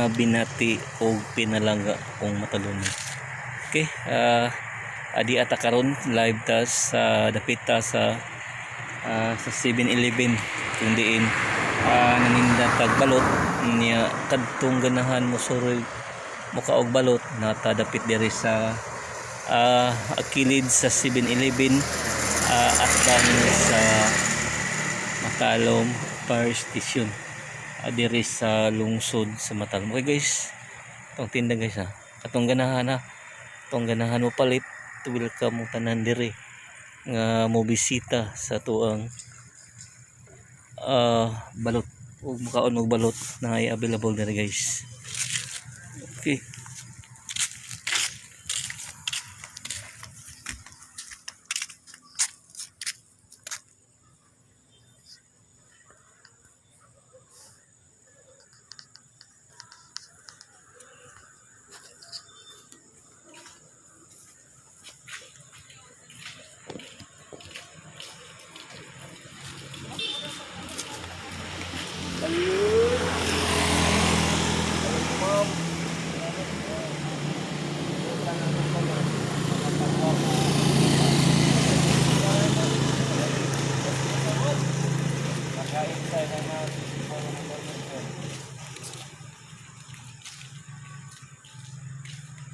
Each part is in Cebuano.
nga binati og pinalangga kong matalunay. Okay, adi ata karon live ta sa dapit ta sa sa 7-Eleven kung diin naninda tag balot niya kadtong ganahan mo suroy muka og balot nata dapit diri sa kilid sa 7-Eleven, atbang sa Matalom Fire Station, diri sa lungsod sa Matalom. Okay guys, itong tinda guys ha. Atong ganahan ha. Atong ganahan mo palit, welcome mo tanan diri nga mo bisita sa tuang balot ug mukaon og balot na ay available diri guys. Okay.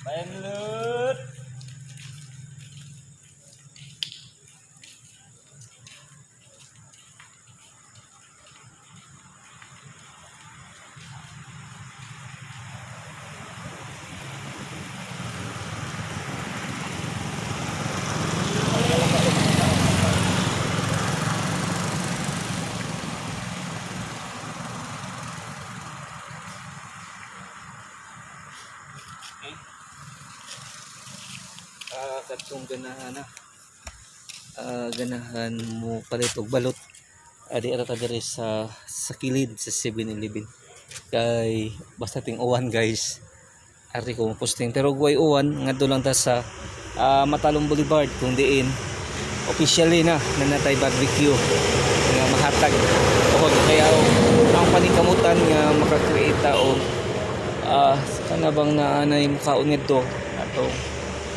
Panlut. Okay. Kadtong ganahan na. Ganahan mo palit og balot. Adi ara ta diri sa kilid sa 7-Eleven. Kay basta ting uwan guys. Ari ko posting pero guway uwan ngadto lang ta sa Matalom Boulevard kung diin officially na nanatay barbecue nga mahatag pohon kaya ang paningkamutan nga makakreate ta og kana bang naanay mukaon ngadto ato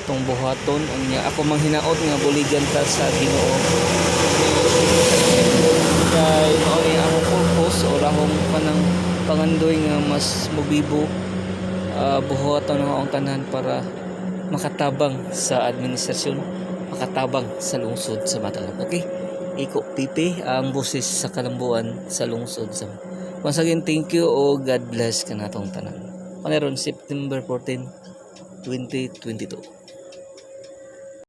tong buhaton. Unya ako manghinaot nga buligan ta sa Ginoo kay mao ni akong purpose or akong kanang pangandoy nga mas mobibo, buhaton ang akong tanan para makatabang sa administrasyon, makatabang sa lungsod sa Matalom. Okay, Iko Pipe ang boses sa kalambuan sa lungsod sa. Once again, thank you o God bless kanatong tanan. Karon September 14, 2022.